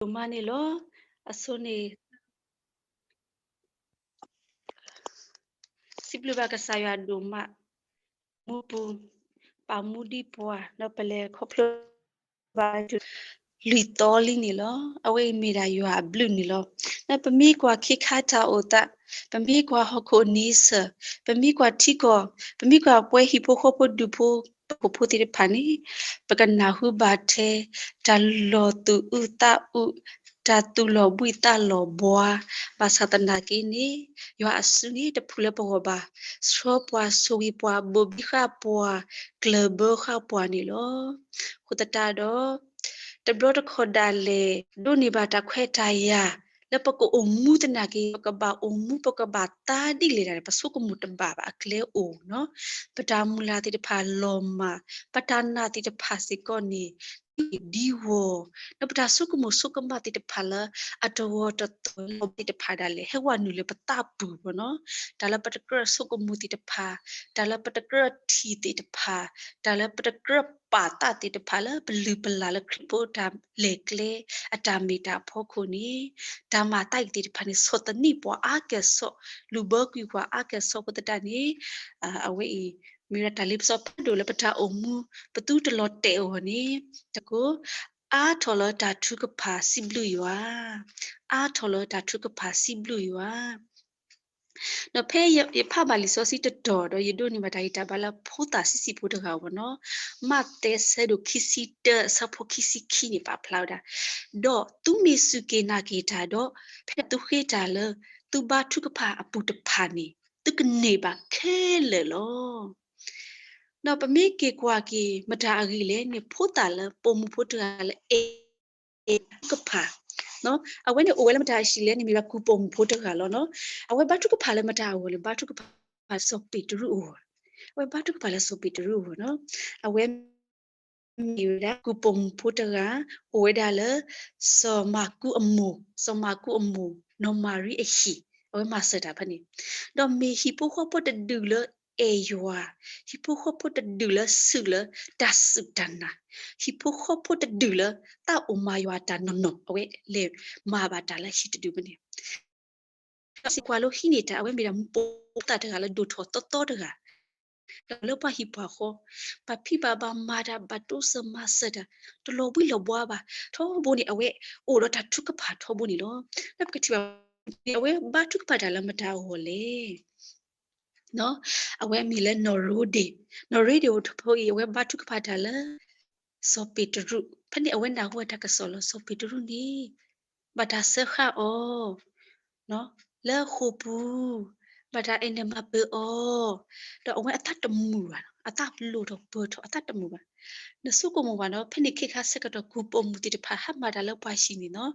ဒိၣ်မးန့ၣ်လီၤ. အဆိန့ၣ် စံးဘျုးဘၣ်ကစၢ်ယွၤဒိၣ်မး, မူပူၤ ပာ်မူဒံးပှၤ ဒီးပလဲၤခီဖျိဘၣ် လွံၢ်သီလံန့ၣ်လီၤ. အဝဲအံၤမ့ၢ်ဒၣ်ယွၤအဘျုးန့ၣ်လီၤ. ဒီးပမ့ၢ်ကွၢ်ခ့ခါတၢ်အိၣ်သး, ပမ့ၢ်ကွၢ်ဟီၣ်ခိၣ်အနံၤဆၢၣ်, ပမ့ၢ်ကွၢ်ထံကီၢ်, ပမ့ၢ်ကွၢ်ပှၤဟံၣ်ဖိဃီဖိဒူၣ်ဖိ ပှၤဟီၣ်ခိၣ်ဖိသ့ၣ်တဖၣ်န့ၣ်, ပကနၢ်ဟူဘၣ်ထဲ တၢ်လီၤသူၣ်အုးသးအုး, တၢ်သူၣ်လီၤဘှံးသးလီၤဘှါ, ဘၣ်ဆၣ်သနာ်က့န့ၣ်, ယွၤအစုန့ၣ်တဖုလၢပဂီၢ်ဘၣ်, ဆှၢပှၤဆိၣ်ဂ့ၤပှၤ ဘိၣ်ဘံဃာ်ပှၤ ကျၢၢ်ဘၢဃာ်ပှၤန့ၣ်လီၤ. အဃိသတးဒီး တဘျီတခီၣ်ဒၣ်လဲာ် ဒိးန့ၢ်ဘၣ်တၢ်ခွဲးတၢ်ယာ် လၢပကအိၣ်မူသနာ်က့ ပကဘၣ်အိၣ်မူ ပကဘၣ်သါဒ်လဲၣ်ဒၣ်န့ၣ် ပဆိကမိၣ်တဘၣ်ဘၣ်အကျဲအိၣ်နီၤ. ပတၢ်မုၢ်လၢ်သ့ၣ်တဖၣ်လီၤမၢ်, ပတၢ်နာ်သ့ၣ်တဖၣ်စ့ၢ်ကီးန့ၣ် ဒ်ဝီၤ, ဒီးပတၢ်ဆိကမိၣ်ဆိကမးသ့ၣ်တဖၣ်လၢ အတဂီၤတသီၣ်လီၤသ့ၣ်တဖၣ်ဒၣ်လဲာ် ဟဲဝဲနုာ်လၢပသးပူၤဘၣ်နီၤ. တၢ်လၢပတကြၢးဆိကမိၣ်သ့ၣ်တဖၣ်, တၢ်လၢပတကြၢးထံၣ်သ့ၣ်တဖၣ်, တၢ်လၢပတကြၢးပာ်သးသ့ၣ်တဖၣ်လၢပလုၢ်ပလၢ်လၢခရံာ်ဖိတၢ်လဲၤကျဲ အတၢ်မ့ၢ်တၢ်ဖီခိၣ်န့ၣ်, တၢ်မၤသးအံၤသ့ၣ်တဖၣ်န့ၣ် ဆီၣ်သနံးပှၤအါကဲၣ်ဆိး, လူၤဘၢကွံာ်ပှၤအါကဲၣ်ဆိးအဃိသတးန့ၣ်, အဝဲအံၤ မ့ၢ်ဝဲဒၣ်တၢ်လ့ပစီဖးဒိၣ်လၢပတၢ်အိၣ်မူ ပသုတလီၤတဲာ်အဂီၢ်န့ၣ်, တက, အါထီၣ်လၢတၢ်ထုကဖၣ်စံးဘျုးယွၤ, အါထီၣ်လၢတၢ်ထုကဖၣ်စံးဘျုးယွၤ ဒီးဖဲယဖးဘၣ်လံာ်စီဆှံတတီၤဒီး ယဒိးန့ၢ်ဘၣ်တၢ်ဂံၢ်တၢ်ဘါလၢ ဖိသၣ်ဆံးဆံးဖိတဂၤအဂီၢ်နီၤ, မးသဲဆၢဒိၣ်ခံဆံတၢ အဆၢဖိခံဆံခံန့ၣ် ပာ်ဖျါဝဲဒၣ်, ဒီးသုမ့ၢ်စူၢ်က့ၤနာ်က့ၤတၢ်ဒီး, ဖဲသုဃ့တၢ်လၢ သုဘါထုကဖၣ်အပူၤတဖၣ်န့ၣ် သုကန့ၢ်ဘၣ်ခဲလၢာ်လီၤ. ဒီးပမ့ၢ်က့ၤကွၢ်က့ၤ မတၤအဂ့ၢ်လဲၣ်န့ၣ် ဖိသၣ်လၢပိာ်မုၣ်ဖိတဂၤလၢ အဲၣ်ဘါထုကဖၣ်, အဝဲန့ၣ်အိၣ်ဝဲလၢမတၤအဟံၣ်လဲၣ်န့ၣ် မ့ၢ်ဝဲကူၣ်ပိာ်မုၣ်ဖိတဂၤလီၤနီၤ. အဝဲဘါထုကဖၣ်လၢမတၤအဂီၢ်လဲၣ်, ဘါထုကဖၣ်လၢစီၤပ့းတရူးအဂီၢ်, အဝဲဘါထုကဖၣ်လၢစီၤပ့းတရူးအဂီၢ်နီၤ. အဝဲ မ့ၢ်ဝဲဒၣ် ကူၣ်ပိာ်မုၣ်ဖိတဂၤ အိၣ်ဝဲဒၣ်လၢ စီၤမၢ်ကူးအမိၢ်, စီၤမၢ်ကူးအမိၢ် နီၢ်မၤရံအဟံၣ်, အဝဲမၤစၢၤတၢ်ဖဲန့ၣ်, ဒီးမ့ၢ်ဟံၣ်ဖိဃီဖိတဒူၣ်လၢအဲၣ်ယွၤ, ဟံၣ်ဖိဃီဖိတဒူၣ်လၢဆူၣ်လၢတၢ်စူၢ်တၢ်နာ်, ဟံၣ်ဖိဃီဖိတဒူၣ်လၢတၢ်အိၣ်မၤယွၤတၢ်နီၢ်နီၢ် အဝဲလဲၤမၤဘၣ်တၢ်လၢဟံၣ်တဒူၣ်ဖဲန့ၣ် ဒီးစ့ၢ်ကီးလၢဟံးန့ၢ်တၢ် အဝဲမ့ၢ်ဒၣ်မူပိာ်သၣ်တဂၤလၢဒိၣ်ထီၣ်သီသီတဂၤ, ဒီးလၢပှၤဟံၣ်ပှၤဃီ, ဘၣ်ဖံးဘၣ်မၤတၢ် ဘၣ်တိစၢၤမၤစၢၤတၢ်, တလီၤဘှံးလီၤဘှါဘၣ်, ထီဘိန့ၣ် အဝဲအိၣ်ဒီးတၢ်ထုကဖၣ်ထီဘိန့ၣ်လီၤ. လၢပကထံၣ်ဘၣ် အဝဲဘါထုကဖၣ်တၢ်လၢမတၤအဂီၢ်လဲၣ် အဝဲမ့ၢ်လၢနီၢ်ရိဒ့ၣ်, နီၢ်ရိဒ့ၣ်အိၣ်ထီၣ်ဖိအံၤ အဝဲဘါထုကဖၣ်တၢ်လၢ စီၤပ့းတရူး, ဖဲန့ၣ် အဝဲနၢ်ဟူဝဲတၢ်ကစီၣ်လီၤ စီၤပ့းတရူးန့ၣ် ဘၣ်တၢ်စၢဃာ်အီၤ လၢဃိာ်ပူၤ, ဘၣ်တၢ်အဲၣ်နၢ်မၤပၢၤအီၤ, ဒီးအဝဲအသးတမုာ်ဘၣ်, အသးလိၤထီၣ်ပၢၤထီၣ် အသးတမုာ်ဘၣ်. နဆိကမိၣ်ဘၣ်နီၤ ဖဲန့ၣ်ခဲခါဆၢကတီၢ် ကူၣ်ပိာ်မုၣ်သ့ၣ်တဖၣ် ဟးမၤတၢ်လၢပှၤဟံၣ်န့ၣ်နီၤ,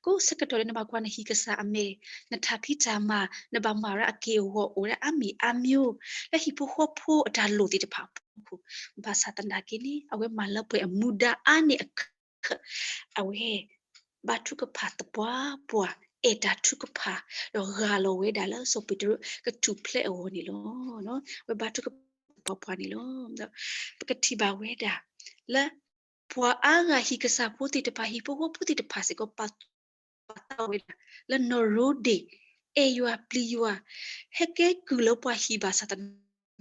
ကိးဆၢကတီၢ်လၢနဘၣ်ကွၢ်နဟံၣ်ကစၢ်အမဲာ်, နတၢ်ဖံးတၢ်မၤ နဘၣ်မၤဝဲဒၣ်အက့ၢ်အဂီၤ အိၣ်ဝဲဒၣ်အါမံၤအါမျိုး လၢဟံၣ်ဖိဃီဖိအတၢ်လိၣ်သ့ၣ်တဖၣ်အဖီခိၣ်, ဘၣ်ဆၣ်သနာ်က့န့ၣ် အဝဲမၤလၢပှဲၤအမူဒါအါန့ၢ်အခၢး အဝဲ ဘါထုကဖၣ်သပှၢ်ပှၢ်, အဲၣ်တၢ်ထုကဖၣ်, ဒီးဂၢ်လီၤဝဲဒၣ်လၢစီၤပ့းတရူးကထူၣ်ဖျဲးအဂီၢ်န့ၣ်လီၤ. အဝဲဘါထုကဖၣ်သပှၢ်ပှၢ်န့ၣ်လီၤ. ပကထံၣ်ဘၣ်ဝဲဒၣ် လၢ ပှၤအါဂၤဟံၣ်ကစၢ်ဖိသ့ၣ်တဖၣ် ဟံၣ်ဖိဃီဖိသ့ၣ်တဖၣ်စ့ၢ်ကီး ပာ်သူၣ်ပာ်သးဝဲဒၣ် လၢနီၢ်ရိဒ့ၣ် အဲၣ်ယွၤပျံၤယွၤ ဟဲကဲကုၢ်လၢပှၤဟံၣ်ဘၣ်ဆၣ်သ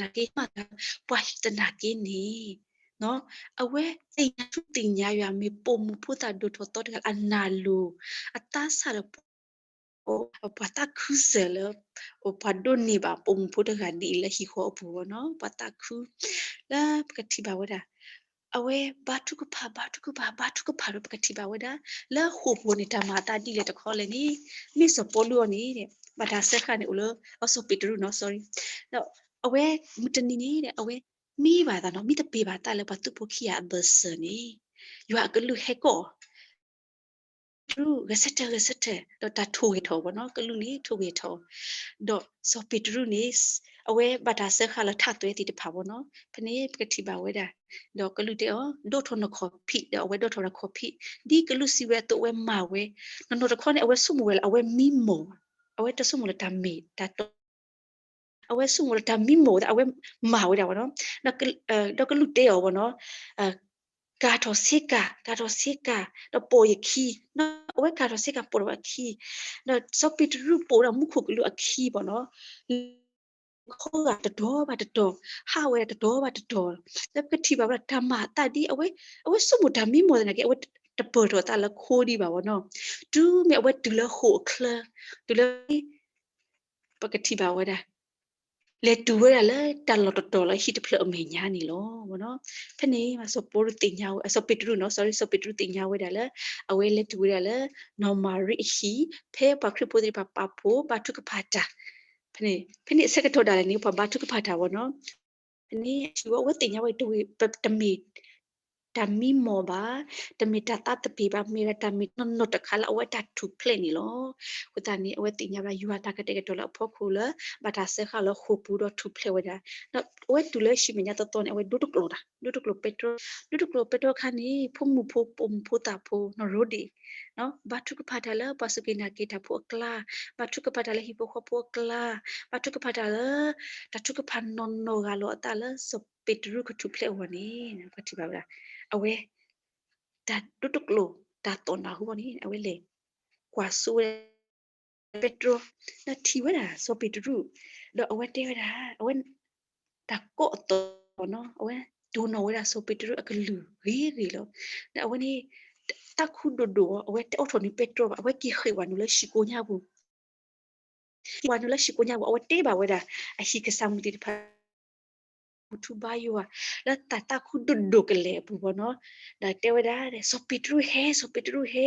နာ်က့ မၤသးပှၤဟံၣ်သနာ်က့န့ၣ် အဝဲသ့ၣ်ညါထူသ့ၣ်ညါယွၤ မ့ၢ်ပိာ်မုၣ်ဖိသၣ်ဒိၣ်ထီၣ်သီတဂၤလၢအနၢ်လိၤ အသးစၢ်ဒီး ပှၤသးခုစၢၤလၢ ပှၤဒိးန့ၢ်ဘၣ်ပိာ်မုၣ်ဖိတဂၤဒ်အံၤလၢဟံၣ်ဃီအပူၤအဂီၢ်နီၤ ပှၤသးခု လၢပကထံၣ်ဘၣ်ဝဲဒၣ် အဝဲဘါထုကဖၣ် ဘါထုကဖၣ် ဘါထုကဖၣ်ဒီး ပကထံၣ်ဘၣ်ဝဲဒၣ် လၢဃိာ်ပူၤန့ၣ် တၢ်မၤအသးဒ်လဲၣ်တခီလဲၣ်န့ၣ် မ့ၢ်စီၤပီလူးအီၤန့ၣ် ဘၣ်တၢ်စၢဃာ်န့ၣ် အိၣ်လၢစီၤပ့းတရူးနီၤ sorry ဒီးအဝဲမုၢ်တနံၤန့ၣ် အဝဲမံဘၣ်သးနီၤ မံသပ့ၤဘၣ်သးလၢပှၤသူဖိခံဂၤအဘၢၣ်စၢၤန့ၣ် ယွၤအကလုၢ်ဟဲကိးအီၤ တရူး ဂဲၤဆၢထၢၣ် ဂဲၤဆၢထၢၣ် ဒီးတၢ်ထိၣ်ဂဲၤထီၣ်အီၤဘၣ်နီၤ ကလူးန့ၣ် ထိၣ်ဂဲၤထီၣ်အီၤ ဒီးစီၤပ့းတရူးန့ၣ် အဝဲဘၣ်တၢ်စၢဃာ်လၢထးသွဲသ့ၣ်တဖၣ်ဘၣ်နီၤ ဖဲန့ၣ်ပကထံၣ်ဘၣ်ဝဲဒၣ် ဒီးကလူးတဲအီၤ ဒိးထီၣ်နခီၣ်ဖံး ဒီးအဝဲဒိးထီၣ်တၢ်ခီၣ်ဖံး ဒ်ကလူးစံးဝဲအသိးအဝဲမၤဝဲ နီၢ်နီၢ်တခီန့ၣ် အဝဲဆိကမိၣ်ဝဲလၢအဝဲမံမီၢ် အဝဲတဆိကမိၣ်လၢတၢ်မ့ၢ်တၢ်တီ အဝဲဆိကမိၣ်လၢတၢ်မံမီၢ်ဝဲဒၣ် အဝဲမၤဝဲဒၣ်ဘၣ်နီၤ ဒီးကလူးတဲအီၤဘၣ်နီၤ အ ကၤထီၣ်ဆ့ကၤ, ကၤထီၣ်ဆ့ကၤ, ဒီးပိာ်ယခံ, အဝဲကၤထီၣ်ဆ့ကၤပိာ်ထီၣ်အခံ, ဒီးစီၤပ့းတရူးပိာ်ဒီးမူခိၣ်ကလူးအခံဘၣ်နီၤ, ခီဂာ်တတီၤဘၣ်တတီၤ, ဟးဝဲဒၣ်တတီၤဘၣ်တတီၤ, လၢပကထံၣ်ဘၣ်ဝဲဒၣ်တၢ်မၤအသးဒ်အဝဲ, အဝဲဆိကမိၣ်တၢ်မံမီၢ်သနာ်က့ အဝဲတပၢၢ်ထီၣ်အသးလၢခိဒံးဘၣ်ဘၣ်နီၤ, တုၤမ့ၢ်အဝဲတုၤလၢဃိာ်အချၢ, တုၤလၢ ပကထံၣ်ဘၣ်ဝဲဒၣ် လဲၤတုၤဝဲဒၣ်လၢတၢ်လီၢ်တတီၤလၢဟံၣ်တဖျၢၣ်အမဲာ်ညါန့ၣ်လီၤ. ဖဲန့ၣ် စီၤပီလူးသ့ၣ်ညါဝဲ, စီၤပ့းတရူးနီၤ, sorry, စီၤပ့းတရူးသ့ၣ်ညါဝဲဒၣ်လၢ အဝဲလဲၤတုၤဝဲဒၣ်လၢ နီၢ်မၤရံအဟံၣ် ဖဲပှၤခရံာ်ဖိသ့ၣ်တဖၣ်ပာ်ဖှိၣ်ဘါထုကဖၣ်တၢ်, ဖဲန့ၣ်အဆၢကတီၢ်ဒၣ်လဲာ်န့ၣ် ပှၤဘါထုကဖၣ်တၢ်ဝဲနီၤ, ဖဲန့ၣ် ထံၣ်ဝဲ အဝဲသ့ၣ်ညါဝဲတဝံၤ တမ့ၢ် တၢ်မံမီၢ်ဘၣ်, တမ့ၢ်တၢ်သးသပ့ၤဘၣ်, မ့ၢ်ဝဲဒၣ်တၢ်မံနီၢ်နီၢ်တခါလၢအဝဲတၢ်ထူၣ်ဖျဲးန့ၣ်လီၤ. အဃိသတးန့ၣ် အဝဲသ့ၣ်ညါဝဲဒၣ်ယွၤတၢ်ကတဲာ်ကတီၤလၢအဖီခိၣ်လၢ ဘၣ်တၢ်စၢဃာ်လၢဃိာ်ပူၤဒီးထူၣ်ဖျဲးဝဲဒၣ်, ဒီးအဝဲတုၤလၢဟံၣ်မဲာ်ညါသီသီန့ၣ် အဝဲဒိတကျိာ်တၢ်, ဒိတကျိာ်ပ့းတရူး, ဒိတကျိာ်ပ့းတရူးအခါန့ၣ် ဖိမုၣ်ဖိပိာ်မုၣ်ဖိသၣ်ဖိ နီၢ်ရိဒ့ၣ် ဘါထုကဖၣ်တၢ်လၢပှၤစူၢ်က့ၤနာ်က့ၤတၢ်ဖိအကျါ, ဘါထုကဖၣ်တၢ်လၢဟံၣ်ဖိဃီဖိအကျါ, ဘါထုကဖၣ်တၢ်လၢ တၢ်ထုကဖၣ်နီၢ်နီၢ်ဂာ်လီၤအသးလၢစီၤပ့းတရူးကထူၣ်ဖျဲးအဂီၢ်န့ၣ် ပထံၣ်ဘၣ်ဝဲဒၣ် အဝဲ တၢ်ဒိတကျိာ် တၢ်သီၣ်နၢ်ဟူအဂီၢ်န့ၣ် အဝဲလဲၤ ကွၢ်စိဝဲ ပ့းတရူး, ဒီးထံၣ်ဝဲဒၣ်စီၤပ့းတရူး, ဒီးအဝဲတဲဝဲဒၣ် အဝဲ တၢ်ကိးအသီၣ်နီၤ အဝဲတိၢ်နီၣ်ဝဲဒၣ်စီၤပ့းတရူးအကလုၢ်ဂ့ၤဂ့ၤလီၤ. ဒီးအဝဲန့ၣ် သးခုဒိၣ်ဒိၣ်အီၤ အဝဲတအိးထီၣ်န့ၢ်ပ့းတရူးဘၣ် အဝဲက့ၤဃ့ၢ်ဝဲနုာ်လၢဟံၣ်ကိညါပူၤ ဟံၣ်ဝဲနုာ်လၢဟံၣ်ကိညါပူၤ အဝဲတဲဘၣ်ဝဲဒၣ် အဟံၣ်ကစၢ်မုၢ်သ့ၣ်တဖၣ် ထူဘါယွၤ လၢတၢ်သးခုဒိၣ်ဒိၣ်ကလဲာ်အပူၤဘၣ်နီၤ, ဒီးတဲဝဲဒၣ် စီၤပ့းတရူးဟဲ စီၤပ့းတရူးဟဲ,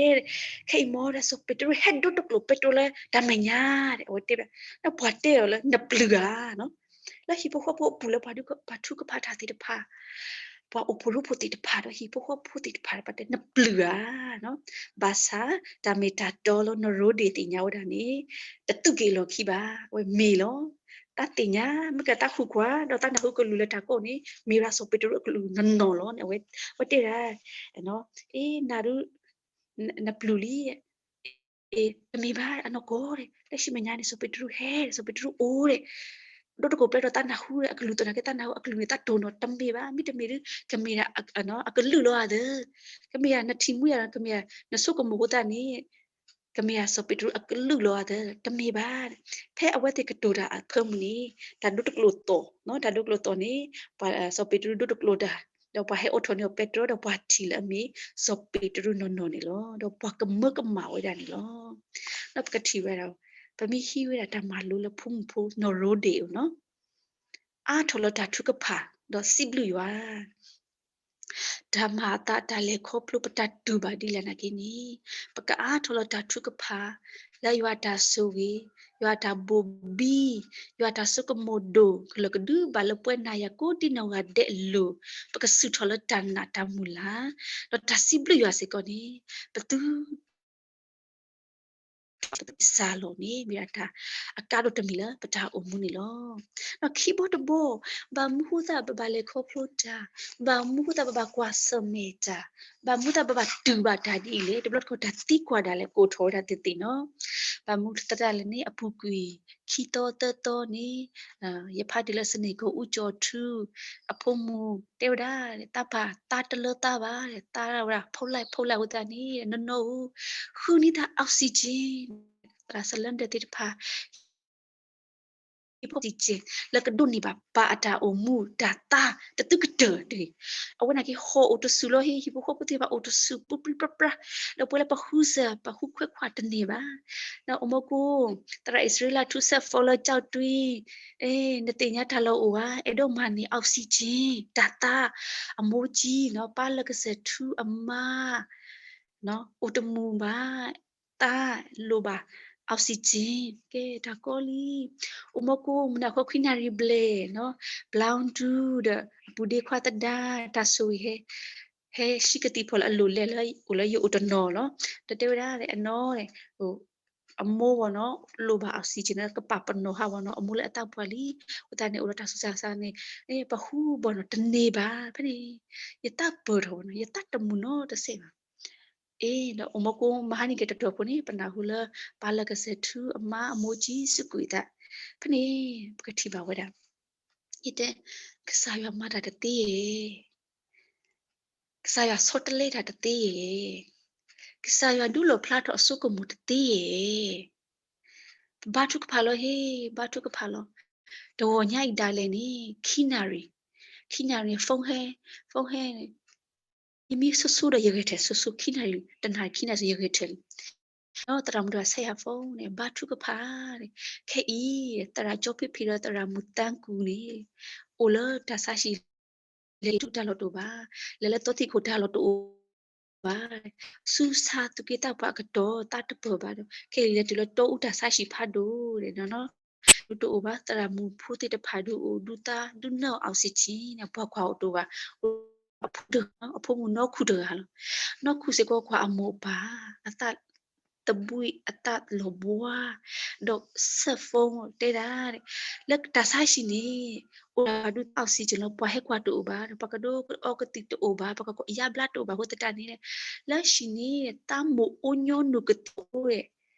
ခဲအံၤမ့ၢ်ဒီး စီၤပ့းတရူးဟဲဒိတကျိာ်ပ့းတရူးလၢတၢ်မဲာ်ညါ အဝဲတဲဝဲဒၣ်, ဒီးပှၤတဲအီၤလၢနပျုၢ်ဧါ လၢဟံၣ်ဖိဃီဖိအပူၤလၢပှၤထုကဖၣ်တၢ်သ့ၣ်တဖၣ် ပှၤအိၣ်ဖှိၣ်ရိဖှိၣ်သ့ၣ်တဖၣ်ဒီးဟံၣ်ဖိဃီဖိသ့ၣ်တဖၣ်ဒီးပှၤတဲနပျုၢ်ဧါ, ဘၣ်ဆၣ် တၢ်မ့ၢ်တၢ်တီလၢနီၢ်ရိဒ့ၣ်သ့ၣ်ညါဝဲဒၣ်န့ၣ် တသုးက့ၤလီၢ်ခံဘၣ် အဝဲမ့ၢ်လီၤ. တၢ်သ့ၣ်ညါ မ့ၢ်ကသးဃုကွၢ် ဒီးသးနၢ်ဟူကလုၢ်လၢတၢ်ကိးန့ၣ် မ့ၢ်ဝဲဒၣ်စီၤပ့းတရူးအကလုၢ်နီၢ်နီၢ်လီၤန့ၣ် အဝဲတဲဒၣ်, အ့ နၤဒုး နပျုၢ်လံ အ့ တမ့ၢ်ဘၣ် အနီၢ်ကီၢ် လၢဟံၣ်မဲာ်ညါန့ၣ် စီၤပ့းတရူးဟဲ စီၤပ့းတရူးအိၣ်ဒီး ဒိတကိးပ့းတရူးသးနၢ်ဟူဒီး အကလုၢ်သီၣ်နၤက့ သးနၢ်ဟူအကလုၢ်န့ၣ် သးတိၢ်နီၣ်တမ့ၢ်ဘၣ် မ့တမ့ၢ်ဒုး ကမ့ၢ်ဒၣ် အကလုၢ်လီၤဧါသၢ, ကမ့ၢ်ဒၣ်နထံၣ်မှံဧါ ကမ့ၢ်ဒၣ်နဆိကမိၣ်အဃိသတးန့ၣ် ကမ့ၢ်ဒၣ်စီၤပ့းတရူးအကလုၢ်လီၤဧါသၢ တမ့ၢ်ဘၣ်. ဖဲအဝဲသ့ၣ်ကတိၤတၢ်အဖၢမုၢ်န့ၣ် တၢ်ဒိတကျိာ်သီၣ် တၢ်ဒိတကျိာ်သီၣ်န့ၣ် ပှၤ စီၤပ့းတရူးဒိတကျိာ်တၢ် ဒီးပှၤဟဲအိးထီၣ်န့ၢ်အီၤပ့းတရူး ဒီးပှၤထံၣ်လၢအမ့ၢ်စီၤပ့းတရူးနီၢ်နီၢ်န့ၣ်လီၤ. ဒီးပှၤကမၢကမၣ်ဝဲဒၣ်န့ၣ်လီၤ. ဒီးပကထံၣ်ဝဲဒၣ် ပမ့ၢ်ဟံးဝဲဒၣ်တၢ်မၤလိလၢဖိမုၣ်ဖိနီၢ်ရိဒ့ၣ်အအိၣ်နီၤ အါထီၣ်လၢတၢ်ထုကဖၣ် ဒီးစံးဘျုးယွၤ တၢ်မၤအသးတၢ်လဲၤခီဖျိပတၢ်တူၢ်ဘၣ်ဒ်လဲၣ်နာ်က့န့ၣ် ပကအါထီၣ်လၢတၢ်ထုကဖၣ် လၢယွၤတၢ်ဆိၣ်ဂ့ၤ ယွၤတၢ်ဘိၣ်ဘံ ယွၤတၢ်ဆိကမိၣ်ဒိၣ်ကလၢာ်ကဒုဘၣ်လၢပဝဲနၤယၤကိးဒံနီၢ်ဂၤဒဲးအလိၤ ပကဆူၣ်ထီၣ်လၢတၢ်နာ်တၢ်မုၢ်လၢ် ဒီးတၢ်စံးဘျုးယွၤစ့ၢ်ကီးန့ၣ် ပသု ပသးလီၤန့ၣ် မ့ၢ်ဒၣ်တၢ်အကါဒိၣ်တမံၤလၢပတၢ်အိၣ်မူန့ၣ်လီၤ. ဒီးခံဘီတဘီ ဘၣ်မနုၤဃိသတး ပဘၣ်လဲၤခီဖျိတၢ်, ဘၣ်မနုၤဃိသတး ပဘၣ်ကွၢ်ဆၢၣ်မဲာ်တၢ်, ဘၣ်မနုၤဃိသတး ပဘၣ်တူၢ်ဘၣ်တၢ်ဒ်အံၤလဲၣ်. တဘျီတခီၣ်တၢ်သံကွၢ်ဒၣ်လဲာ်ကအိၣ်ထီၣ်ဝဲဒၣ်သ့ၣ်သ့ၣ်နီၤ. ဘၣ်မနုၤဃိသတးလဲၣ်န့ၣ် အပူၤကွံာ်ခံသီသၢသီန့ၣ် ယဖးတုၤလၢစန့ၢ်ကီၢ်အူကၠီၣ်ထူ အဖိမုၣ်တဲဝဲဒၣ် တၢ်ပာ်သးတလၢသးဘၣ် သးဝဲဒၣ်ဖီလာ်ဖီလာ်အဃိသတးန့ၣ် နီၢ်နီၢ်ဧိၤ ဃုန့ၢ်တၢ် oxygen သရၣ် cylinder သ့ၣ်တဖၣ် ဟံၣ်ဖိ oxygen လၢကဒိးန့ၢ်ဘၣ်ပၢ်အတၢ်အိၣ်မူတၢ်သါတသုကတၢၢ်တဂ့ၤ. အဝဲနာ်က့ဟီၣ်အိၣ်တဆူၣ်လီၤဟ့ ဟံၣ်ဖိဃီဖိသ့ၣ်တဖၣ်အိၣ်တဆူၣ်ပူၤပျံၤပြၢပြၢ ဒီးပှၤလၢပဃုစၢၤ ပှၤဃုခွဲးခွါတန့ၢ်ဘၣ်. ဒီးအိၣ်မူကိး သရၣ်အံၣ်စရ့လးထူစဲးဖီလၢကၠီၣ်တွံ နသ့ၣ်ညါတၢ်လီၢ်အိၣ်ဧါ အဲၣ်ဒိးမၤန့ၢ် oxygen တၢ်သါ အမိၢ်ကၠံနီၤ ပၢ်လၢကစၢၢ်ထူအမါ အိၣ်တမုာ်ဘၣ် သးလိၣ်ဘၣ် oxygen ကဲတၢ်ကီလံ. အိၣ်မူကိးမုၢ်နၤခီခွံနၣ်ရံၣ်ဘျဲၣ်နီၤ ဘျီဒူဒီး အပူၤဒ့ခွါသဒါ တၢ်ဆိၣ်ဂ့ၤဟဲ ဟဲဆှံကသံၣ်ဖီၣ်လၢအလိၤလဲၣ်လၢအိၣ်လၢယအိၣ်တနီၤလီၤ. ဒီးတဲဝဲဒၣ်အနီၢ် အမိၢ်ဝဲနီၤ လိၣ်ဘၣ် oxygen ကပာ်ပနီၣ်ဟးဝဲနီၤ အမိၢ်လၢအသးပှၢ်လံ. အဃိသတးန့ၣ် အိၣ်ဒီးတၢ်ဆူးတၢ်ဆါန့ၣ် ပှၤဃုဘီၣ်နီၤတန့ၢ်ဘၣ်. ဖဲန့ၣ် ယသးပၢၢ်ထီၣ်ဝဲနီၤ ယသးတမုာ်နီတစဲးဘၣ်. အ့ ဒီးအိၣ်မူကိးမဟါန့ၣ်က့ၤတတီၢ်ဖိန့ၣ် ပနၢ်ဟူလၢ ပၢ်လၢကစၢၢ်ထူအမါအမိၢ်ကၠံစူးကွံာ်အသး. ဖဲန့ၣ် ပကထံၣ်ဘၣ်ဝဲဒၣ် ယတဲ ကစၢ်ယွၤမၤတၢ်တသ့ဧါ ကစၢ်ယွၤဆီတလဲတၢ်တသ့ဧါ, ကစၢ်ယွၤဒုးလီၣ်ဖျါထီၣ်အစိကမီၤတသ့ဧါ. ပဘါထုကဖၣ်လီၤဟ့, ဘါထုကဖၣ်လီၤ. တဂီၤညါအံၤဒၣ်လဲာ်န့ၣ် ခံနၣ်ရံၣ်, ခံနၣ်ရံၣ် phone ဟဲ, phone ဟဲ, ယမ့ၢ်ဆိဆိဒီးယဂဲၤထၢၣ်ဆိဆိ ခံနၣ်ရံၣ် တနၣ်ရံၣ်ခံနၣ်ရံၣ်ယဂဲၤထၢၣ်လံ. ဒီးသရၣ်မုၣ်တဂၤဆဲးယၤ phone န့ၣ် ဘါထုကဖၣ်န့ၣ်, ခဲအံၤ သရၣ်ကၠီဖံဖံဒီးသရၣ်မုၣ်သၢကူန့ၣ် အိၣ်လၢတၢ်ဆါဟံၣ် လဲၤတုၤတၢ်လီၢ်တအိၣ်ဘၣ်, လဲၤလၢသီသံၣ်ခိၣ်တၢ်လီၢ်တအိၣ်ဘၣ်, ဆူဆါသူၣ်က့သးပှၢ်အကတီၢ်သးတပၢၢ်ဘၣ်ဒီး ခဲအံၤလဲၤတုၤလၢတီအူတၢ်ဆါဟံၣ်ဖးဒိၣ်ဒီး တအိၣ်ဘၣ် သရၣ်မုၣ်ဖိသ့ၣ်တဖၣ်ဒုးအိၣ်ဒုးသါဒုးနၢ်အီၣ် oxygen န့ၣ် ပှၤကွၢ်အိၣ်တအိၣ်ဘၣ်, အဖိတဂၤ အဖိမုၣ်နီၢ်ခူၣ်တဂၤလီၤ. နီၢ်ခူၣ်စ့ၢ်ကီးကွၢ်အမိၢ်အပၢ် အသး သဘှံးအသးလီၤဘှါ, ဒီးဆဲး phone တဲဒၣ် လၢတၢ်ဆါဟံၣ်န့ၣ် အိၣ်ဒၣ်ပှၤဒုးသါ oxygen လီၤ ပှၤဟဲကွၢ်တအိၣ်ဘၣ်ဒီး ပှၤကဒိအီကသံၣ်တအိၣ်ဘၣ် ပှၤကယါဘျါတအိၣ်ဘၣ်အဃိသတးန့ၣ် လၢဟံၣ်န့ၣ် သးမိၣ်အိၣ်ညီနုၢ်ကသီဝဲ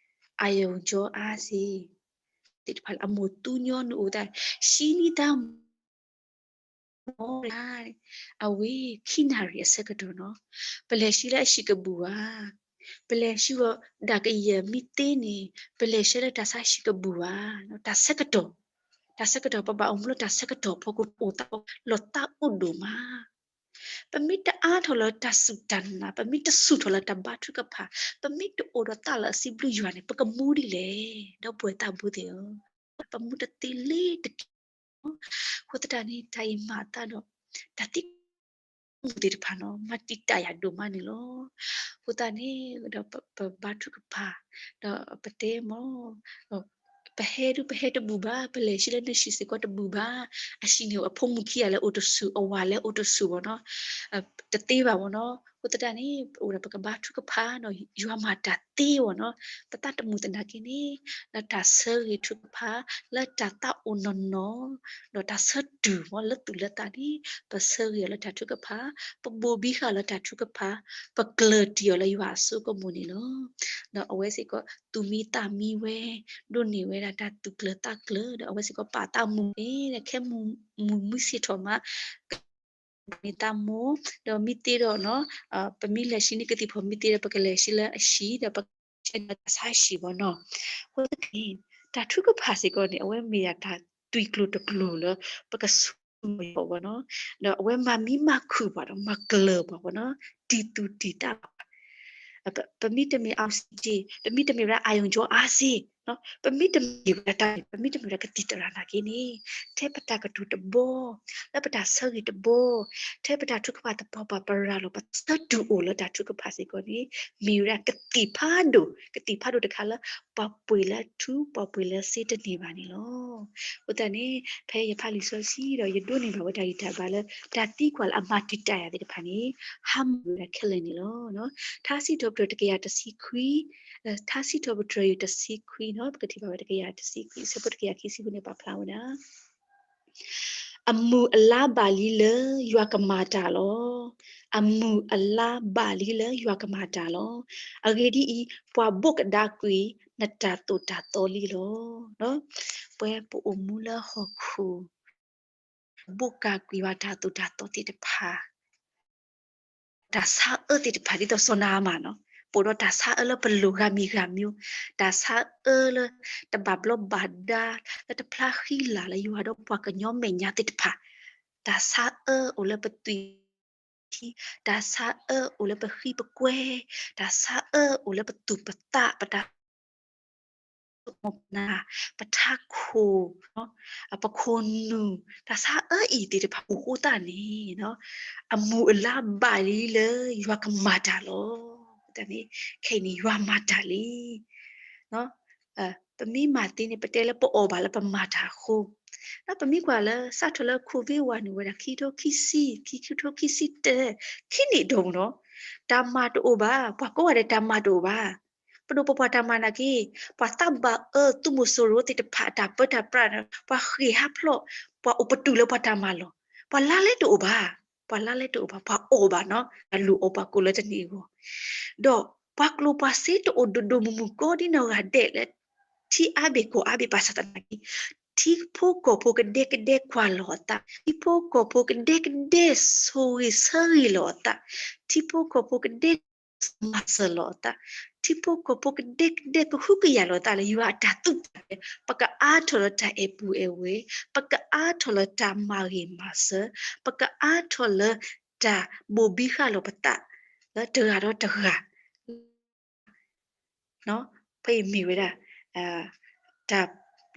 အာရုံကြောအားစေ သ့ၣ်တဖၣ်လၢအမိၢ်သူညီနုၢ်အိၣ်သး ဟံးန့ၢ်တၢ်မိၣ် အဝဲ ခံနၣ်ရံၣ်အဆၢကတီၢ်နီၤ ပလဲၤဆှၢလၢအဟံၣ်ကဘူၣ်ဧါ, ပလဲၤဆှၢဝဲဒၣ်ကယဲၢ်မံသ့န့ၣ် ပလဲၤဆှၢလၢတၢ်ဆါဟံၣ်ကဘူၣ်ဧါ, တၢ်ဆၢကတီၢ်, တၢ်ဆၢကတီၢ် ပဘၣ်အိၣ်မူလၢတၢ်ဆၢကတီၢ်ဖီခိၣ် ပအိၣ်သးလီၤသးအိၣ်ဒိၣ်မး ပမ့ၢ်တအါထီၣ်လၢတၢ်စူၢ်တၢ်နာ်, ပမ့ၢ်တဆူၣ်ထီၣ်လၢတၢ်ဘါထုကဖၣ်, ပမ့ၢ်တအိၣ်ဒီးသးလၢအစံးဘျုးယွၤန့ၣ် ပကမူဒ်လဲၣ်, ဒီပုၢ်ဝဲၢ်သးဘိသ့ၣ်ဧၢ, ပမူတသ့လၢတက့ၢ်. အဃိသတးန့ၣ် တၢ်အံၤမၤအသးဒီး တၢ်သံကွၢ်မူသ့ၣ်တဖၣ်နီၤ မၤတံာ်တာ်ယၤဒိၣ်မးန့ၣ်လီၤ. အဃိသတးန့ၣ်ဒီး ပဘါထုကဖၣ်, ဒီးပတဲမ့ၢ် ပဟဲဒုးပဟဲတဘူၣ်ဘၣ်, ပလဲၤဆှၢလၢနဟံၣ်စ့ၢ်ကီးတဘူၣ်ဘၣ်, အဟံၣ်န့ၣ် အဖိမုၣ်ခံဂၤလၢအိၣ်တဆူၣ်, အဝၤလၢအိၣ်တဆူၣ်ဘၣ်နီၤ, တသ့ဘၣ်ဘၣ်နီၤ. အဃိသတးန့ၣ် ပအိၣ်ဒီးပကဘါထုကဖၣ်ဒီး ယွၤမၤတၢ်သ့ဘၣ်နီၤ, ပသးတမုာ်သနာ်က့န့ၣ် လၢတၢ်ဆၢဂ့ၤထုကဖၣ်, လၢတၢ်သးအိၣ်နီၢ်နီၢ်, ဒီးတၢ်ဆၢတူၢ်မ့ၢ်လၢသူၣ်လၢသးန့ၣ် ပဆၢဂ့ၤအီၤလၢတၢ်ထုကဖၣ်, ပဘိၣ်ဘံဃာ်အီၤလၢတၢ်ထုကဖၣ်, ပကျၢၤတံၢ်အီၤလၢယွၤအစိကမီၤန့ၣ်လီၤ. ဒီးအဝဲစ့ၢ်ကီး သူၣ်မံသးမံဝဲ, ဒိးန့ၢ်ဝဲဒၣ်တၢ်သူၣ်ကျၢၤသးကျၢၤ, ဒီးအဝဲစ့ၢ်ကီးပာ်သးမုာ်န့ၣ် ခဲမုၢ်မုၢ်ဆ့ၣ်ထီၣ်မး မ့ၢ်သးမိၢ်, ဒီးမ့ၢ်သ့ဒီးနီၤ, ပမ့ၢ်လဲၤဆှၢန့ၢ်ကသံၣ်ဖီၣ်မ့ၢ်သ့ဒီး ပကလဲၤဆှၢလၢအဟံၣ်ဒီး ပကဆှၢလၢတၢ်ဆါဟံၣ်ဘၣ်နီၤ. အဃိသတးန့ၣ် တၢ်ထုကဖၣ်စ့ၢ်ကီးန့ၣ် အဝဲမ့ၢ်ဒၣ်တၢ်သွံၣ်ကျိၤတကျိၤလၢ ပကဆူၣ်ယီၤဘၣ်နီၤ, ဒီးအဝဲမၤမံမၤခုၣ်ပှၤဒီး မၤကျၢၤပှၤဘၣ်နီၤ, တံၢ်သူၣ်တံၢ်သးဘၣ် ပမ့ၢ်တမ့ၢ် oxygen, ပမ့ၢ်တမ့ၢ်ဝဲဒၣ် အာရုံကြောအားစေ, ပမ့ၢ်တမ့ၢ်ဝဲဒၣ်တၢ်န့ၣ် ပမ့ၢ်တမ့ၢ်ဝဲဒၣ်ကသံၣ်သရၣ်နာ်က့န့ၣ်, ထဲပတၢ်ကတိၤတဘီ, လၢပတၢ်ဆၢဂ့ၤတဘီ, ထဲပတၢ်ထုကဖၣ်သပှၢ်ပှၢ်ပရၤလီၤ ပဆၢတုၤအိၣ်လၢတၢ်ထုကဖၣ်စ့ၢ်ကီးန့ၣ် မ့ၢ်ဝဲဒၣ်ကသံၣ်ဖးဒိၣ်, ကသံၣ်ဖးဒိၣ်တခါလၢ ပှၤပှ့ၤလၢထူ ပှၤပှ့ၤလၢစ့တန့ၢ်ဘၣ်န့ၣ်လီၤ. အဃိသတးန့ၣ် ဖဲယဖးလံာ်စီဆှံဒီး ယဒိးန့ၢ်ဘၣ်ဝဲတၢ်ဂံၢ်တၢ်ဘါလၢ တၢ်သံကွၢ်လၢအမၤတံာ်တာ်ယၤသ့ၣ်တဖၣ်န့ၣ် ဟါမၢ်ဝဲဒၣ်ခဲလၢာ်န့ၣ်လီၤ. ထါစံးထီၣ်ပတြၢၤတကယၤတဆံခွံ, ထါစံးထီၣ်ပတြၢၤတဆံခွံနီၤ, ပကထံၣ်ဘၣ်ဝဲတကယၤတဆံခွံ အဆၢဖိတကယၤခံဆံဃုန့ၣ် ပာ်ဖျါဝဲဒၣ် အမုၢ်အလါဘၣ်လံလၢယွၤကမၤတၢ်လီၤ. အမုၢ်အလါဘၣ်လံလၢယွၤကမၤတၢ်လီၤ. အဂ့ၢ်ဒ်အံၤ, ပှၤဘိးကဒါကွံာ်နတၢ်သိၣ်တၢ်သီလံလီၤ. ပဝဲပအိၣ်မူလၢဟီၣ်ခိၣ် ဘိးကဒါကွံာ်ယွၤတၢ်သိၣ်တၢ်သီသ့ၣ်တဖၣ် တၢ်ဆါအၢသ့ၣ်တဖၣ် ဒ်သိးစီၤနၤအမၣ်နီၤ, ပအိၣ်ဒီးတၢ်ဆါအၢလၢပလိၤဂၤမံၤဂၤမံၤ, တၢ်ဆါအၢလၢတဘၣ်ဘျီဘၣ်ဒါ, လၢတဖျါဃံလၤလၢယွၤဒီးပှၤကညီမဲာ်ညါသ့ၣ်တဖၣ်, တၢ်ဆါအၢအိၣ်လၢပသွံၣ်ထံ, တၢ်ဆါအၢအိၣ်လၢပဃံပကွဲ, တၢ်ဆါအၢအိၣ်လၢပသူၣ်ပသး ပတၢ် ပနၢ်, ပထးခိၣ်, ပခိၣ်နူာ်, တၢ်ဆါအၢအံၤသ့ၣ်တဖၣ်အိၣ်ဃိသတးန့ၣ်, အမုၢ်အလါဘၣ်လံလၢယွၤကမၤတၢ်လီၤ. တၢ်န့ၣ် ခဲအံၤန့ၣ်ယွၤမၤတၢ်လံ. ပမ့ၢ်မၤသ့န့ၣ် ပတဲလၢပအီၣ်ဘၣ်လၢပမၤတၢ်အဃိ, ဒီးပမ့ၢ်ကွၢ်လၢ စးထီၣ်လၢ COVID ဝၤန့ၣ်ဝဲဒၣ် ခံထိခံဆံ, ခံထိခံဆံတၢ, ခံနံၣ်ဒိၣ်နီၤ, တၢ်မၤတအိၣ်ဘၣ်, ပှၤကိးဂၤဒဲးတၢ်မၤတအိၣ်ဘၣ်. ပဒိၣ်ပပှၢ်တၢ်မၤနာ်က့, ပှၤသးဘၣ်အၢသုးမုၢ်စိရိၤသ့ၣ်တဖၣ်အတၢ်ပၢတၢ်ပြးန့ၣ် ပှၤဃ့ၢ်ဟးဖျိး, ပှၤအိၣ်ပတုာ်လၢပှၤတၢ်မၤလီၢ်, ပှၤလါလဲတအိၣ်ဘၣ်, ပှၤလါလဲတအိၣ်ဘၣ်, ပှၤအီၣ်ဘၣ်နီၤ, တၢ်လူၢ်အီၣ်ပှၤကိးလၢတနံၣ်အဂီၢ်, ဒီးပှၤကျိၤပှၤစ့တအိၣ်ဒိၣ်ဒိၣ်မုၢ်မုၢ်ကိးဒ်နီၢ်ဂၤဒဲးလၢ ထံအါဘ့ၣ်ကီၢ်အါဘ့ၣ်ဘၣ်ဆၣ်သနာ်က့, ထံ ထံဖိကီၢ်ဖိကဒဲကဒဲကွၢ်လီၤအသး, ထံဖိကီၢ်ဖိကဒဲကဒဲဆိၣ်ဂ့ၤဆၢဂ့ၤလီၤအသး, ထံဖိကီၢ်ဖိကဒဲကဒဲမၤစၢၤလီၤအသး, ထံဖိကီၢ်ဖိကဒဲကဒဲကဟုကယာ်လီၤအသးလၢယွၤအတၢ်သူၣ်တၢ်ဘျၢ, ပကအါထီၣ်လၢတၢ်အဲၣ်ပူၤအဲၣ်ဝဲ, ပကအါထီၣ်လၢတၢ်မၤဂ့ၤမၤစၢၤ, ပကအါထီၣ်လၢတၢ်ဘိၣ်ဘံဃာ်လီၤပသး လၢတဂၤဒီးတဂၤ ဖဲအံၤမ့ၢ်ဝဲဒၣ် တၢ်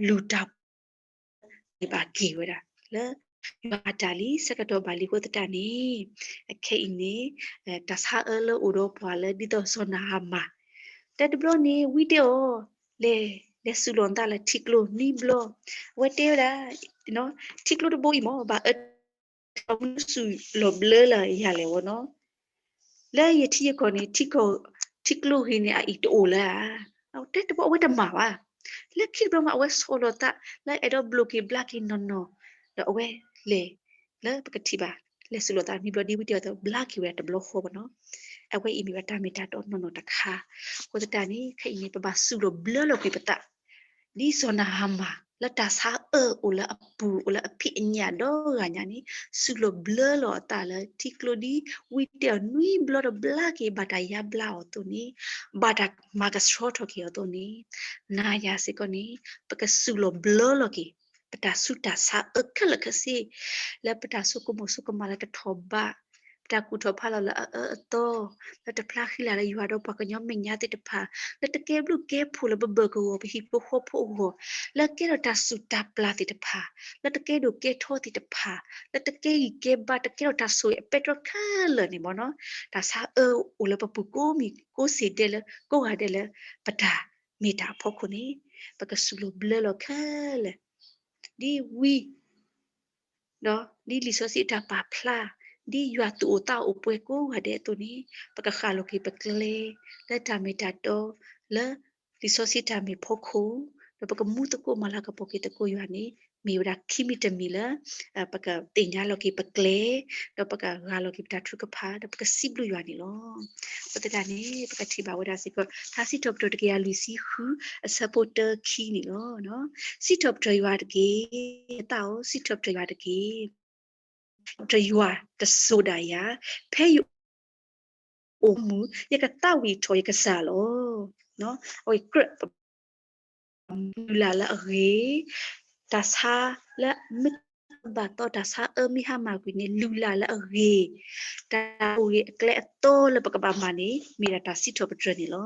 လူၤတၢ်ပှီၤ ဘၣ်က့ၤဝဲဒၣ် လၢယွၤအတၢ်လံ ဆၢကတီၢ်ဘၣ်လံအဃိသတးန့ၣ် အခဲအံၤန့ၣ် တၢ်ဆါအၢလၢအိၣ်ဒီးပှၤလၢဒ်သိးစီၤနၤအမၣ် တၢ်တဘျီန့ၣ် ဝံတဲအီၤ လဲၤ လဲၤစူးလီၤနသးလၢထံကျိနွံဘျီ အဝဲတဲဝဲဒၣ် ထံကျိတဘိအံၤမ့ၢ် ဘၣ်အၢ မနုၤစူးလီၤဘျၢလၢယၤလဲၣ်ဝဲနီၤ လၢယထံယကီၢ်န့ၣ် ထံကျိဂ့ၤန့ၣ် အအံၤတအိၣ်လၢၤဧါ. တဲတဘျီအဝဲတမၤဘၣ်. လၢခံတဘျီမး အဝဲဆီၣ်လီၤသး လၢအဲၣ်ဒိးဘျိးက့ၤဘျါက့ၤနီၢ်နီၢ် ဒီးအဝဲလဲၤ လၢပကထံၣ်ဘၣ် လဲၤစူးလီၤသးမံဘျီဒ်ဝံတဲအီၤ ဘျါက့ၤဝဲဒၣ်တဘျီဃီဘၣ်နီၤ. အဝဲအံၤမ့ၢ်ဝဲတၢ်မ့ၢ်တၢ်တီနီၢ်နီၢ်တခါ. အဃိသတးန့ၣ် ခဲအံၤန့ၣ် ပဘၣ်စူးလီၤဘျၢလီၤက့ၤပသး ဒ်စီၤနၤအမၣ် လၢတၢ်ဆါအၢအိၣ်လၢအပူၤ အိၣ်လၢအဖံးအညၣ်ဒီဂၤညါန့ၣ် စူးလီၤဘျၢလီၤအသးလၢထံကျိဒ် ဝံတဲအီၤနွံဘျီဒီးဘျါက့ၤ ဘၣ်တၢ်ယါဘျါအီၤအသိးန့ၣ် ဘၣ်တၢ်မၤကဆှီထီၣ်က့ၤအီၤအသိးန့ၣ် နၤယၤစ့ၢ်ကီးန့ၣ် ပကစူးလီၤဘျၢလီၤက့ၤ ပတၢ်ဆူးတၢ်ဆါအၢခဲလၢာ်ခဲဆ့ လၢပတၢ်ဆိကမိၣ်ဆိကမးလၢတထီၣ်ဘး ပတၢ်ကူၣ်ထီၣ်ဖးလီၤလၢအအၢအသီ လၢတဖျါဃံလၤလၢယွၤဒီးပှၤကညီမဲာ်ညါသ့ၣ်တဖၣ် လၢတကဲဘျုးကဲဖှိၣ်လၢပဘၢၣ်ကဝီၤပဟံၣ်ဖိဃီဖိအဂီၢ် လၢကဲထီၣ်တၢ်စူၢ်တၢ်ပျၢ်သ့ၣ်တဖၣ် လၢတကဲဒိၣ်ကဲထီသ့ၣ်တဖၣ် လၢတကဲဂံၢ်ကဲဘါ တကဲထီၣ်တၢ်ဆိၣ်ဂ့ၤအပဲတြီခဲလၢာ်န့ၣ်မ့ၢ်နီၤ တၢ်ဆါအၢအိၣ်လၢပပူၤကိးမံၤကိးစ့ၢ်ဒဲးလၢ ကိးဂၤဒဲးလၢ ပတၢ်မ့ၢ်တၢ်အဖီခိၣ်န့ၣ် ပကစူးလီၤဘျၢလီၤခဲလၢာ် ဒ်ဝံ ဒီးဒ်လံာ်စီဆှံအတၢ်ပာ်ဖျါ ဒ်ယွၤသူၣ်အိၣ်သးအိၣ်ပှဲၤကိးဂၤဒဲးအသိးန့ၣ် ပကဃၣ်လီၤက့ၤပကျဲ လၢတၢ်မ့ၢ်တၢ်တီ လၢလံာ်စီဆှံတၢ်မ့ၢ်ဖီခိၣ် ဒီးပကမူသကိးမၤလၤကပီၤက့ၤသကိးယွၤန့ၣ် မ့ၢ်ဝဲဒၣ်ခံမံၤတမံၤလၢ ပကသ့ၣ်ညါလီၤက့ၤပကျဲ ဒီးပကဂၢ်လီၤက့ၤပတၢ်ထုကဖၣ် ဒီးပကစံးဘျုးယွၤန့ၣ်လီၤ. အဃိသတးန့ၣ် ပကထံၣ်ဘၣ်ဝဲဒၣ်စ့ၢ်ကီး ထါစံးထီၣ်ပတြၢၤတကယၤလွံၢ်ဆံဃု အဆၢဖိတၢခံန့ၣ်လီၤ. စံးထီၣ်ပတြၢၤယွၤတက့ၢ်, သးအိၣ် စံးထီၣ်ပတြၢၤယွၤတက့ၢ်. ပတြၢၤယွၤတစိၤဒၣ်ယၤ, ဖဲယအိၣ်မူ ယကသးဝံၣ်ထီၣ်ယကစၢ်လီၤ. အဝဲကြၢး လုၢ်လၢ်လၢအဂ့ၤ, တၢ်ဆါလၢမ့ၢ်ဘၣ်သီ တၢ်ဆါအၢမ့ၢ်ဟါမၢ်ကွံာ်န့ၣ် လုၢ်လၢ်လၢအဂ့ၤ, တၢ်ဆိၣ်ဂ့ၤအကျဲအသီလၢပကဘၣ်မၤန့ၣ် မ့ၢ်ဒၣ်တၢ်စံးထီၣ်ပတြၢၤန့ၣ်လီ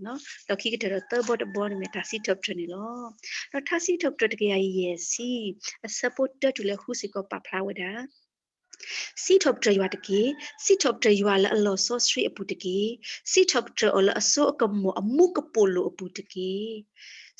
ၤ. ဒီးခံကတၢၢ်ဒီးသၢဘီတဘီန့ၣ်မ့ၢ်တၢ်စံးထီၣ်ပတြၢၤန့ၣ်လီၤ. ဒီးထါစံးထီၣ်ပတြၢၤတကယၤယဲၢ်ဆံ အဆၢဖိတၢတုၤလၢဃုစ့ၢ်ကီးပာ်ဖျါဝဲဒၣ် စံးထီၣ်ပတြၢၤယွၤတက့ၢ်. စံးထီၣ်ပတြၢၤယွၤလၢအလီၤစီဆှံအပူၤတက့ၢ်. စံးထီၣ်ပတြၢၤအီၤလၢအစိအကမီၤအမူကပိာ်လိၤအပူၤတက့ၢ်.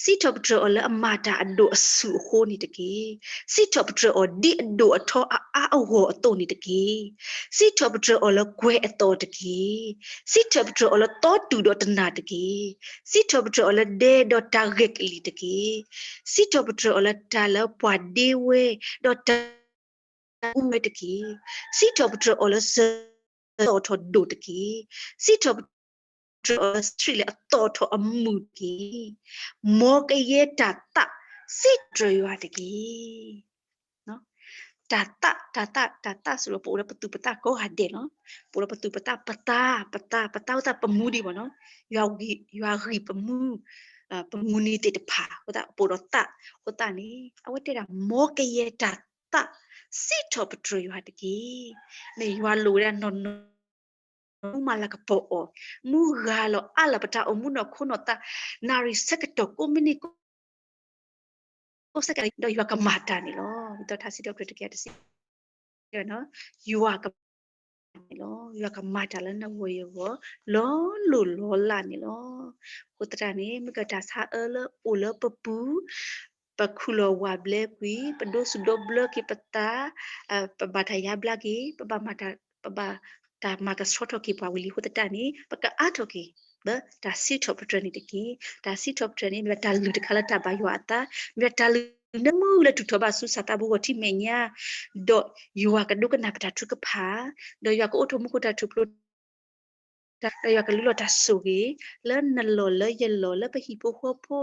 စံးထီၣ်ပတြၢၤအီၤလၢအမၤတၢ်အဒိၣ်အဆူၣ်အဃိန့ၣ်တက့ၢ်. စံးထီၣ်ပတြၢၤအီၤဒ်အဒိၣ်အထီအအါအဂီၢ်အသိးန့ၣ်တက့ၢ်. စံးထီၣ်ပတြၢၤအီၤလၢကွဲၤအသီတက့ၢ်. စံးထီၣ်ပတြၢၤအီၤလၢသီတူာ်ဒီးတနၢ်တက့ၢ်. စံးထီၣ်ပတြၢၤအီၤလၢဒဲဒီးတၢ်ဂဲၤကလံၤတက့ၢ်. စံးထီၣ်ပတြၢၤအီၤလၢတၢ်လၢပှၤဒ့ဝဲ ဒီးတၢ် အူဝဲတက့ၢ်. စံးထီၣ်ပတြၢၤအီၤလၢစၢၤသီၣ်ထီၣ်ဒိၣ်တက့ၢ်. စံးထီၣ်ပတြၢၤအီၤလၢထံးလၢအသီၣ်ထီၣ်အမုာ်တက့ၢ်. မ်ကယဲၢ်တၢ်သး စံးထီၣ်ပတြၢၤယွၤတက့ၢ်. တၢ်သး တၢ်သး တၢ်သးစူၤလီၤ ပအိၣ်ဒီးပသူၣ်ပသးကိးဂၤဒဲးလီၤ. ပအိၣ်ဒီးပသူၣ်ပသး ပသး ပသး ပသး ပသး ပမူဒံးဘၣ်နီၤ. ယွၤဂံၢ် ယွၤဂံၢ်ပမူ ပမူနံၤသ့ၣ်တဖၣ် အဃိသတး ပအိၣ်ဒီးသး အဃိသတးန့ၣ် အဝဲတဲဒၣ် မ်ကယဲၢ်တၢ်သး စံးထီၣ်ပတြၢၤယွၤတက့ၢ်. မ့ၢ်ယွၤလိၣ်ဝဲဒၣ်နီၢ်နီၢ် မူမၤလၤကပီၤအီၤ မူဂၤလီၤအါလီၤပတၢ်အိၣ်မူနီၢ်ခိနီၢ်သး နၣ်ရံၣ်ဆၢကတီၢ်ကိးမံးနံး ကိးဆဲးကဲး ဒီးယွၤကမၤတၢ်န့ၣ်လီၤ. ဒ်သိးထါစံးထီၣ်ပတြၢၤတကယၤတဆံ ယွၤကမၤတၢ်လၢနဂီၢ်ယဂီၢ် လီၤလိၢ်လီၤလးန့ၣ်လီၤ. အဃိသတးန့ၣ် မ့ၢ်ကတၢ်ဆါအၢလၢအိၣ်လၢပပူၤ ပခူၣ်လီၤဝၤဘျဲကွံာ် ပဒိးစူၣ်ဒိးဘျၢက့ၤပသး ပဘၣ်တၢ်ယါဘျါက့ၤ ပဘၣ်မၤတၢ် ပဘၣ်တၢ်မၤကဆှီထီၣ်က့ၤပှၤဝံၤလံအဃိသတးန့ၣ် ပကအါထီၣ်က့ၤ လၢတၢ်စံးထီၣ်ပတြၢၤန့ၣ်တက့ၢ်. တၢ်စံးထီၣ်ပတြၢၤန့ၣ် မ့ၢ်တၢ်လုၢ်တခါလၢတၢ်ဘၣ်ယွၤအသး မ့ၢ်တၢ်လုၢ်နၢမူလၢတူၢ်ထီၣ်ဘၣ်ဆူစၢ်သးဘိဂီၢ်ထံမဲာ်ညါ ဒီးယွၤကဒိကနၣ်ပတၢ်ထုကဖၣ် ဒီးယွၤကအိးထီၣ်မူခိၣ်တၢ်ထူၣ်ဖျိ ဒီးယွၤကလူလီၤတၢ်ဆိၣ်ဂ့ၤ လၢနလီၢ်လၢယလီၢ်လၢပဟံၣ်ဖိဃီဖိ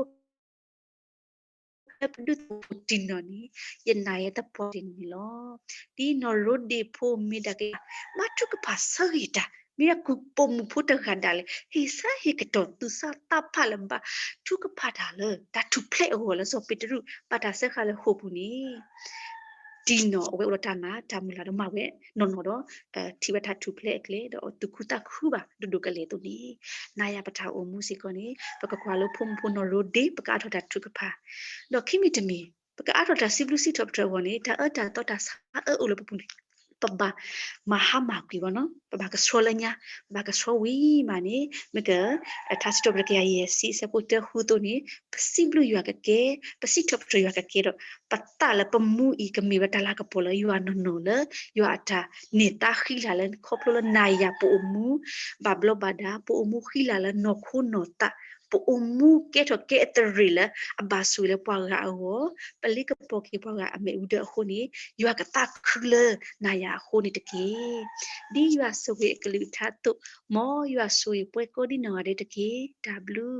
လၢပဒုးသ့ၣ်ညါတၢ်လၢပဒုးသ့ၣ်ညါတၢ်လၢပဒုးသ့ၣ်ညါတံၢ်နီၢ်န့ၣ် ယနာ်ယဲတပှၢ်တ့ၢ်န့ၣ်လီၤ. ဒ်နီၢ်ရိဒ့ဖိမ့ၢ်ဒၣ်က့ၤ ဘါထုကဖၣ်ဆၢဂ့ၤတၢ် မ့ၢ်ဒၣ်ကူၣ်ပိာ်မုၣ်ဖိတဂၤဒၣ်လဲာ် ဟ့ၣ်ဆၢဟ့ၣ်ကတီၢ်သူၣ်စၢ်သးဖးလၢဘါထုကဖၣ်တၢ်လၢ တၢ်ထူၣ်ဖျဲးအဂီၢ်လၢစီၤပ့းတရူး ဘၣ်တၢ်စၢဃာ်လၢဃိာ်ပူၤန့ၣ် တံၢ်နီၢ်အဝဲအိၣ်ဒီးတၢ်မၤ တၢ်မုၢ်လၢ်ဒီးမၤဝဲနီၢ်နီၢ်ဒီး ထံၣ်ဝဲတၢ်ထူၣ်ဖျဲးအကျဲ ဒီးသူၣ်ခုသးခုဘၣ်ဒိၣ်ဒိၣ်ကလဲာ်အသိးန့ၣ် နၤယၤပတၢ်အိၣ်မူစ့ၢ်ကီးန့ၣ် ပကကွၢ်လၢဖိမုၣ်ဖိနီၢ်ရိဒ့ ပကအါထီၣ်တၢ်ထုကဖၣ် ဒီးခံမံၤတမံၤ ပကအါထီၣ်တၢ်စံးဘျုးစံးထီၣ်ပတြၢၤအဂီၢ်န့ၣ် တၢ်အၢတၢ်သီတၢ်ဆါအၢအိၣ်လၢပပူၤန့ၣ် ပဘၣ်မၤဟါမၢ်ကွံာ်ဘၣ်နီၤ ပဘၣ်ကဆှီလၢညါ ပဘၣ်ကဆှီဝံၤမးန့ၣ် မ့ၢ်က ထါစံးထီၣ်ပတြၢၤကယၤယဲၢ်ဆံ အဆၢဖိတၢဃုအသိးန့ၣ် ပစံးဘျုးယွၤကကဲ ပစံးထီၣ်ပတြၢၤယွၤကကဲဒီး ပသးလၢပမူအံၤကမ့ၢ်ဝဲတၢ်လၤကပီၤလၢယွၤနီၢ်နီၢ်လၢ ယွၤအတၢ်န့ၢ်သါဃံလၤလၢခီဖျိလၢနၤယၤပအိၣ်မူ ဘၣ်ဘျီးဘၣ်ဒါ ပအိၣ်မူဃံလၤလၢနီၢ်ခိနီၢ်သး ပအိၣ်မူကဲထီၣ်ကဲအသရ့ၣ်လၢအဘၣ်ဆိၣ်ဂ့ၤလၢပှၤဂၤအဂီၢ် ပလ့ကပီၤက့ၤပှၤဂၤအမ့ၣ်အူဒၢအဃိန့ၣ် ယွၤကသးခုလၢနၤယၤအဃိန့ၣ်တက့ၢ်. ဒ်ယွၤဆိၣ်ဂ့ၤအကလုၢ်ကထါအသိး မ်ယွၤဆိၣ်ဂ့ၤပှၤကိးဒ်နီၢ်ဂၤဒဲးတက့ၢ်. တၢ်ဘျုး